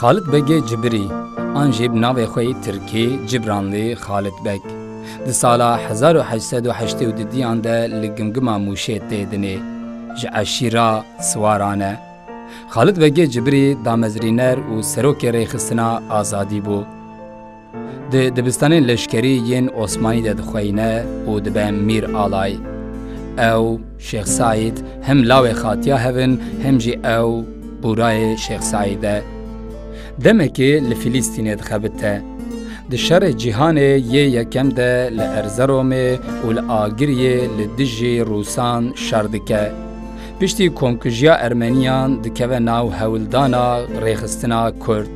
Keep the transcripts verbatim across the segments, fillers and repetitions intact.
Xalit Begê Cibirî, an jî bi navê xwe yê tirkî Cibranlî Xalit Beg, di sala hezar û heşt sed û heştê û dudiyan de li Gimgima Mûşê tê dinê. Ji eşîra Siwaran e. Xalit Begê Cibirî damezrîner û serokê Rêxistina Azadî bû. Di dibistanên leşkerî yên Osmanî de dixweyne û dibe Mîr Alay. Ew, Şêx Saîd, hem lawê Xatiya hev in, hem jî ew bûrayê Şêx Saîd e. Demekê li Filîstînê dixebite. Di şerê cîhanê yê yekem de li Erzeromê û li Agiriyê li dijî Rûsan şer dike. Piştî komkujiya Ermeniyan dikeve nav hewldana rêxistina Kurd.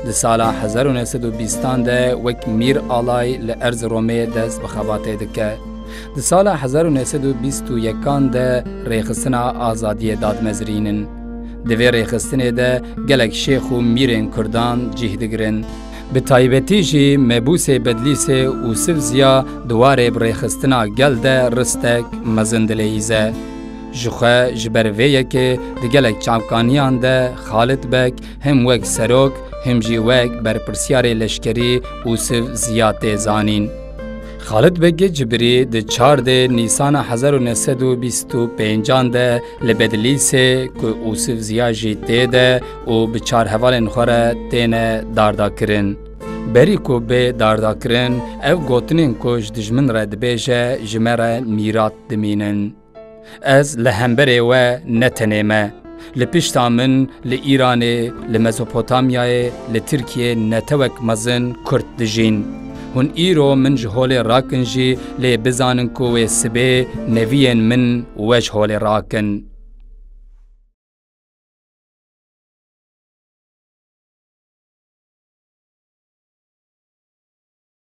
Di sala hezar û neh sed û bîstan de wek Mîr Alay li Erziromê dest bi xebatê dike. Di sala hezar û neh sed û bîst û yekan de rêxistina azadiyê dadmezirînin. Di vê rêxistinê de gelek şêx û mîrên Kurdan cih digirin. Bi taybetî jî mebûsê Bedlîsê Ûsiv Ziya di warê bi rêxistina gel de ristek mezin dileyîze. Jixwe ji ber vê yekê di gelek çavkaniyan de Xalit Beg hem wek serok, hem jî wek berpirsiyarê leşkerî Ûsiv Ziya tê zanîn. Xalit Begê Cibirî di çardê Nîsana hezar û neh sed û bîst û pêncan de li Bedlîsê, ku Ûsiv Ziya jî tê de û bi çar hevalên xwe re têne dardakirin. Berî ku bê dardakirin, ev gotinên ku ji dijmin re dibêje, ji me re mîrat dimînin. Ez li hemberê we ne tenê me. Li pişta min, li Îranê, li Mezopotamyayê, li Tirkiyê netewek mezin Kurd dijîn. Hûn îro min ji holê rakin jî, lê bizanin ku wê sibê neviyên min we ji holê rakin.